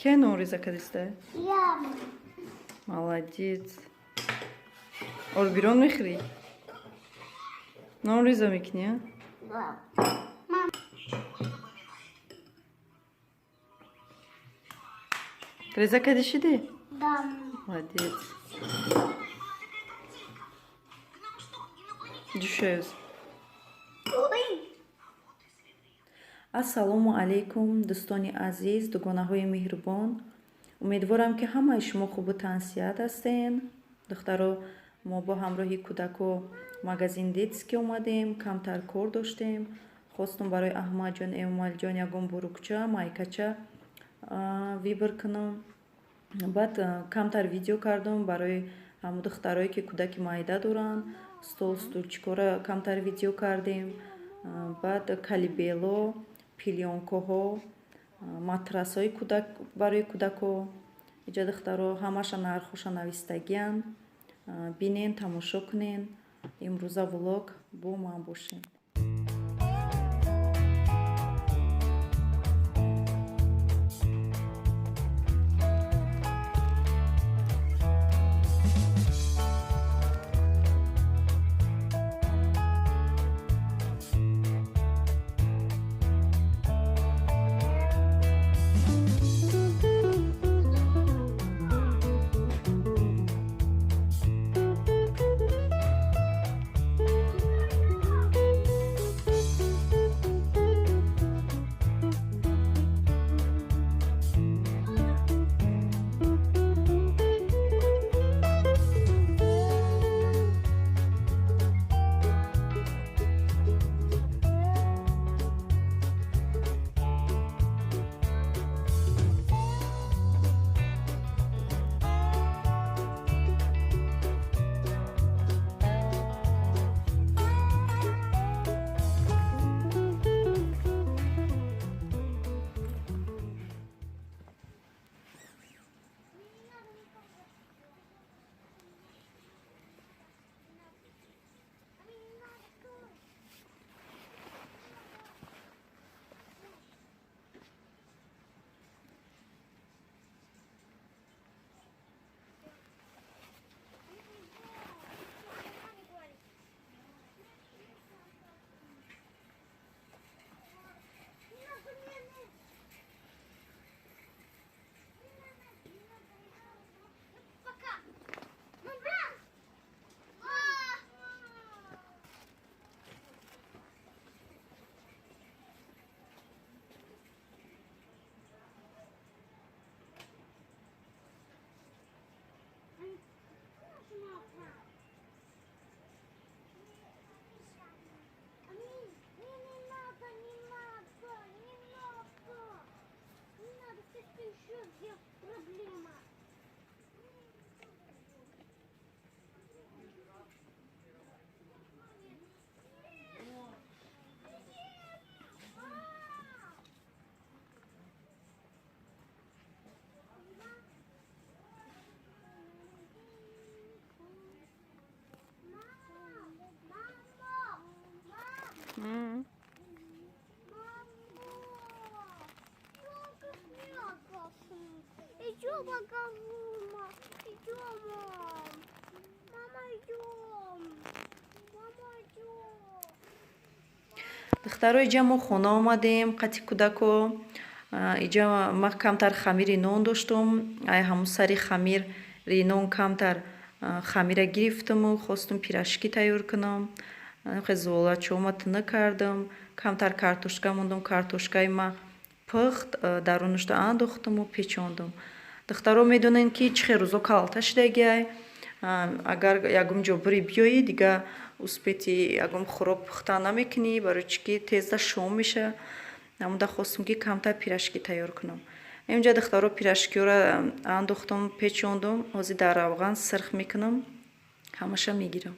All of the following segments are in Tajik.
Кия нон реза кадиста? Я. Молодец. Орбирон мехӯрӣ? Нон реза мекунӣ, а? Да. Мам. Реза кади шидӣ? Да. Молодец. Ҷӯшаюз. Ой. Ассалому алайкум, дӯстони азиз, дугонаҳои меҳрубон. Умедворам, ки ҳамаи шумо хубу тансиҳат ҳастен. Духтаро, мо бо ҳамроҳи кӯдако магазин детский омадем, камтар кор доштем. Хостум барои Аҳмадҷон, Эмомалиҷон ягон бурукча, майкача выбор кунам. Баъд камтар видео кардум барои ҳамун духтарое, ки кӯдаки майда доранд. Стол, стульчикҳоро камтар видео кардем. Баъд колыбело, пелёнкаҳо, матрасҳои кӯдак барои кӯдако. Иҷа, духтаро, ҳамаша нархҳоша навистагиянд. Бинен, тамошо кунен. Имрӯза влог бо ман бошед. Пока. Мама. Не надо, не надо, не надо. Не надо, это еще где проблема. Мама, мама, мама, идем поговорим, идем, мама, идем, мама, идем. Духтаро, иҷа мо хона омадем қати кӯдако. Иҷа ма камтар хамири нон доштум. Ай ҳамун сари хамири нон камтар хамира гирифтуму хостум пирожки тайёр кунам. Хе зуолачома тина кардам, камтар картошка мондум, картошкаи ма пухт, дарунашро андохтуму печондум. Духтаро, медонед, ки чӣ хел рӯзо калта шидагиай. Агар ягон ҷо бири биёӣ, дига успети ягон хӯрок пухта намекунӣ, барои чӣ ки тезда шом меша. Намуда хостум, ки камтар пирожки тайёр кунам. Инҷа, духтаро, пирожкиҳоро андохтум, печондум. Ҳозир дар равған сирх мекунам, ҳамаша мегирам.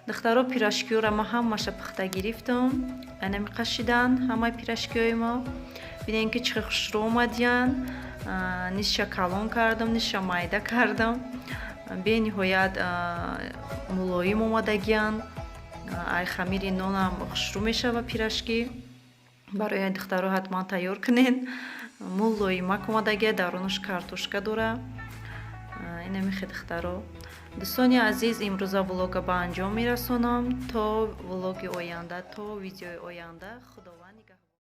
Духтаро, пирожкиёро ма ҳамаша пухта гирифтам. Анами қашидан ҳамаи пирожкиҳои мо. Бинем, ки чӣ хел хушрӯ омадиян. Нисша калон кардам, нисша майда кардам. Бениҳоят мулоим омадагиян. Ай хамири нонам хушрӯ мешава пирожки. Барои духтаро ҳатман тайёр кунед. Мулоимак омадагия, дарунаш картошка дора. Инами хе, духтаро. Дӯстони азиз, имрӯза влога ба анҷом мерасонам. То влоги оянда, то видеои оянда, Худованд.